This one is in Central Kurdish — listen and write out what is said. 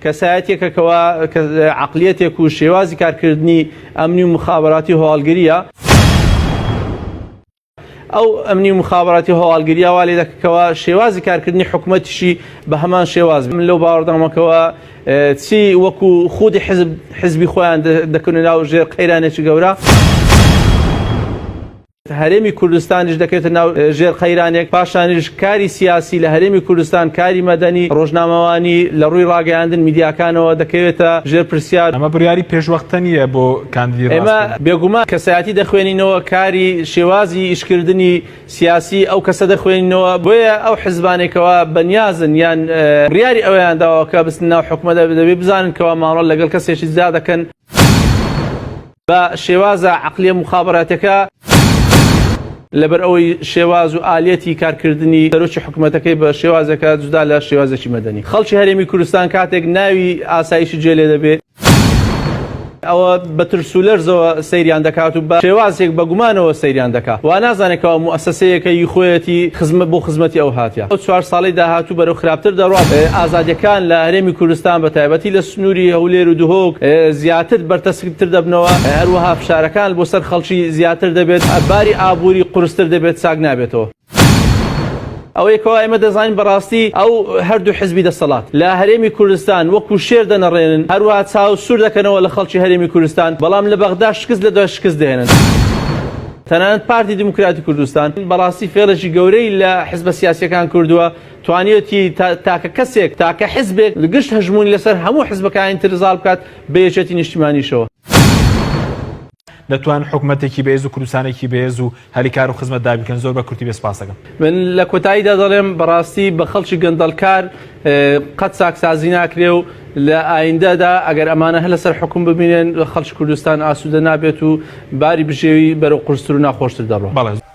کەسایەتیەکە کەوا عەقلیەتێک و شێوازی کارکردنی ئەمنی و مخابراتی هەواڵگریە. ئەو ئەمنی و مخابراتی هەواڵگریە وا لێ دەکە کەوا شێوازی کارکردنی حکومەتیشی بە هەمان شێواز. من لەو باوەڕدامە کەوا چی وەکو خودی حزب حزبی خۆیان دەکەونە ناو ژێر قەیرانێکی گەورە. هەرێمی کوردستانیش دەکەوێتە ناو ژێر قەیرانێک، پاشانیش کاری سیاسی لە هەرێمی کوردستان، کاری مەدەنی، ڕۆژنامەوانی لە ڕووی ڕاگەیاندن میدیاکانەوە دەکەوێتە ژێر پرسیار. ئەمە بڕیاری پێشوەختە نییە بۆ کاندیدی ئێمە ڕاستکردن. بێگومان کەسایەتی دەخوێنینەوە، کاری شێوازی ئیشکردنی سیاسی ئەو کەسە دەخوێنینەوە، بۆیە ئەو حزبانەی کەوا بەنیازن یان بڕیاری ئەوەیان داوە کە بچنە ناو حکومەت دەبێ بزانن کەوا مامەڵە لەگەڵ کەسێکی جدا دەکەن. بە شێوازە عەقلیە موخابەراتەکە، لەبەر ئەوەی شێواز و ئالیەتی کارکردنی سەرۆکی حکومەتەکەی بە شێوازێکە جودا لە شێوازێکی مەدەنی. خەڵکی هەرێمی کوردستان کاتێک ناوی ئاسایشی جێ لێ دەبێ، ئەوە بە ترس و لەرزەوە سەیریان دەکات و بە شێوازێک بە گومانەوە سەیریان دەکا. وا نازانێ کەوا موئەسەسەیەکە ی خۆیەتی خزمەت بۆ خزمەتی ئەو هاتیە. ئەو چوار ساڵەی داهاتوو بەرەو خراپتر دەڕوات. ئازادیەکان لە هەرێمی کوردستان بە تایبەتی لە سنووری هەولێر و دهۆک زیاتر بەرتەسکتر دەبنەوە، هەروەها فشارەکان بۆ سەر خەڵکی زیاتر دەبێت، باری ئابووری قورستر دەبێت، چاک نابێتەوە. ئەوەی کەوا ئێمە دەزانین بەڕاستی ئەو هەردوو حزبی دەسەڵات لە هەرێمی کوردستان وەکو شێر دەنەڕێنن، هەروەها چاو سوور دەکەنەوە لە خەڵکی هەرێمی کوردستان، بەڵام لە بەغدا شکست لە دوای شکست دەهێنن. تەنانەت پارتی دیموکراتی کوردستان بەڕاستی فێڵێکی گەورەی لە حزبە سیاسییەکان کردووە، توانیویەتی تاکە کەسێک، تاکە حزبێک گشت هەژموونی لەسەر هەموو حزبەکانی تر زاڵ بکات بە یەکێتی نیشتیمانیشەوە. دەتوان حکومەتێکی بەهێز و کوردستانێکی بەهێز و هەلی کار و خزمەت دابین بکەن زۆر بە کورتی بێ سپاس دەکەم. من لە کۆتاییدا دەڵێم بەڕاستی بە خەڵکی گەندەڵکار قەت چاکسازی ناکرێ و لە ئایندەدا ئەگەر ئەمانە هەر لەسەر حوکم بمینێن خەڵکی کوردستان ئاسوودە نابێت و باری بژێوی بەرەو قورستر و ناخۆشتر دەڕوا. بەڵێ.